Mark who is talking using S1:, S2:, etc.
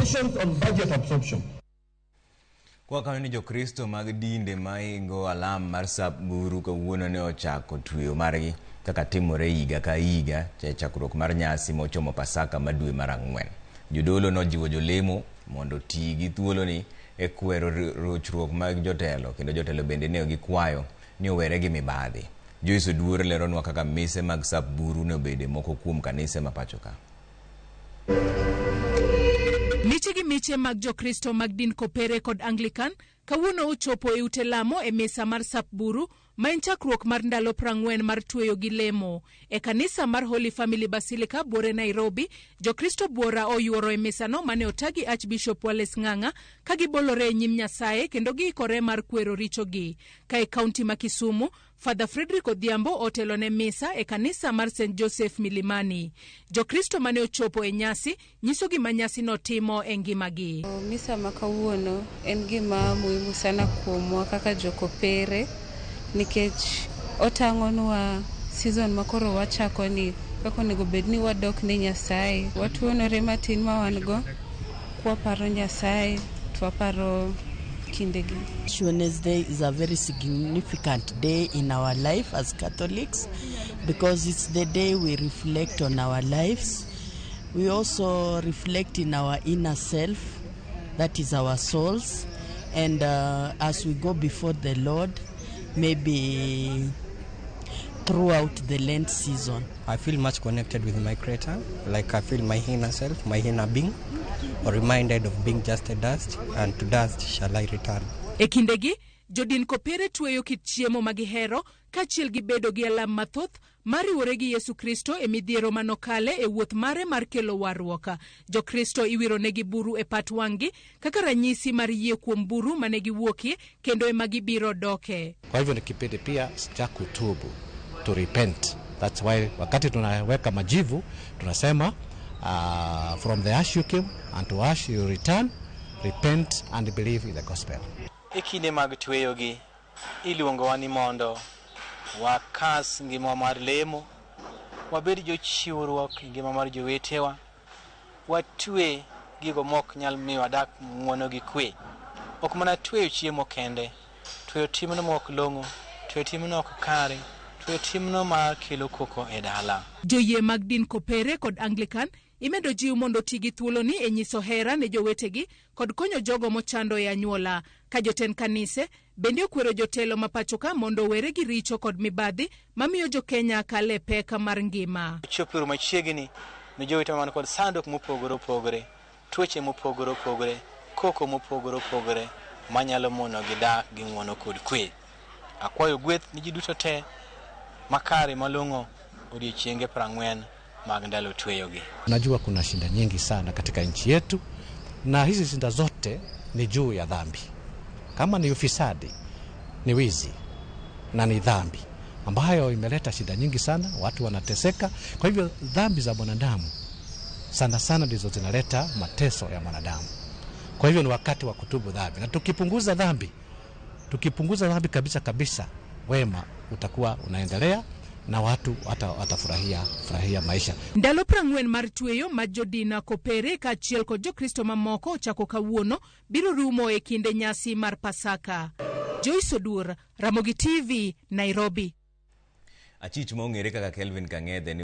S1: Implications on budget absorption.
S2: Kwa kanyo ni Jokristo mag dinde maingo alam mar sap buru kawuono ne ochako tweyo margi kaka timore higa ka higa e chakruok mar nyasi mochomo Pasaka ma dwe mar ang'wen. Jodolo nojiwo jolemo mondo oti gi thuoloni e kwero rochruok mag jotelo kendo jotelo bende ne gikwayo ni owere gi mibadhi. Joyce Oduor leronwa kaka mise mag sap buru ne obedo e moko kuom kanise ma pacho ka.
S3: Miche gi miche mag Jokristo mag din Kopere kod Anglican kawuono ochopo e ute lamo e misa mar sap buru ma en chakruok mar ndalo 40 mar tweyo gi lemo. E kanisa mar Holy Family Basilica buore Nairobi, Jokristo buora oyuoro e misano mane otagi Archbishop Wallace Ng'ang'a ka gibolore e nyim Nyasaye kendo giikore mar kwero richogi. Ka e kaunti ma Kisumu, Father Frederick Odhiambo otelo ne misa e kanisa mar St Joseph Milimani. Jokristo mane ochopo e nyasi nyiso gima nyasino timo e ngimagi.
S4: Misa ma kawuono en gima muhimu sana kuomwa kaka jokopere nikech otang'onwa season ma koro wachako ni kaka onego bed ni wadok ne Nyasaye. Watuonore matin ma wan go kwaparo Nyasaye to waparo kindegi.
S5: Wednesday is a very significant day in our life as Catholics because it's the day we reflect on our lives. We also reflect in our inner self, that is our souls, and as we go before the Lord, maybe throughout the Lent season.
S6: I feel much connected with my Creator, like I feel my inner self, my inner being, or reminded of being just a dust, and to dust shall I return.
S3: E kindegi, jodin Kopere tweyo kit chiemo ma gihero kaachiel gi bedo gi alam mathoth mar riwore gi Yesu Kristo e midhiero manokale e wuoth mare mar kelo warruok. Jokristo iwironegi buru e pat wang'gi kaka ranyisi mar yie kuom buru mane giwuokie kendo ema gibiro doke.
S7: Kwa hivyo ni kipindi pia cha kutubu, to repent. That's why wakati tunaweka majivu tunasema from the ash you came and to ash you return, repent and believe in the gospel.
S8: E kinde mag tweyogi, iluongowa ni mondo wakas ngima mar lemo, wabed jochiwruok e ngima mar jowetewa, watwe gigo mok nyal miyo wadak ng'uono gi kwe. Ok mana tweyo chiemo kende, tweyo timno mok long'o, tweyo timno ok kare, tweyo timno ma kelo koko e dala.
S3: Joyie mag din Kopere kod Anglican imedo jiw mondo oti gi thuoloni e nyiso hera ne jowetegi kod konyo jogo mochando e anyuola. Ka jotend kanise bende okwero jotelo ma pacho ka mondo owere gi richo kod mibadhi mamiyo jo-Kenya kalo e pek mar ngima.
S8: Chopo machiegni ne jowetewa man kod sandruok mopogore opogore, tuoche mopogore opogore, koko mopogore opogore manyalo monogi dak gi ng'uono kod kwe. Akwayo gweth ni ji duto te makare malong'o odiechienge 40 mag ndalo tweyogi.
S7: Najua kuna shida nyingi sana katika nchi yetu, na hizi shida zote ni juu ya dhambi. Kama ni ufisadi, ni wizi na ni dhambi ambayo imeleta shida nyingi sana, watu wanateseka. Kwa hivyo dhambi za mwanadamu sana sana ndizo zinaleta mateso ya mwanadamu. Kwa hivyo ni wakati wa kutubu dhambi, na tukipunguza dhambi kabisa kabisa, wema utakuwa unaendelea na watu watafurahia furahia maisha.
S3: Ndalo 40 mar tweyo ma jodin Kopere kaachiel kod Jokristo mamoko ochako kawuono biro rumo e kinde nyasi mar Pasaka. Joyce Oduor, Ramogi TV, Nairobi.
S2: Achich ma ong'ere kaka Kelvin Kang'ethe.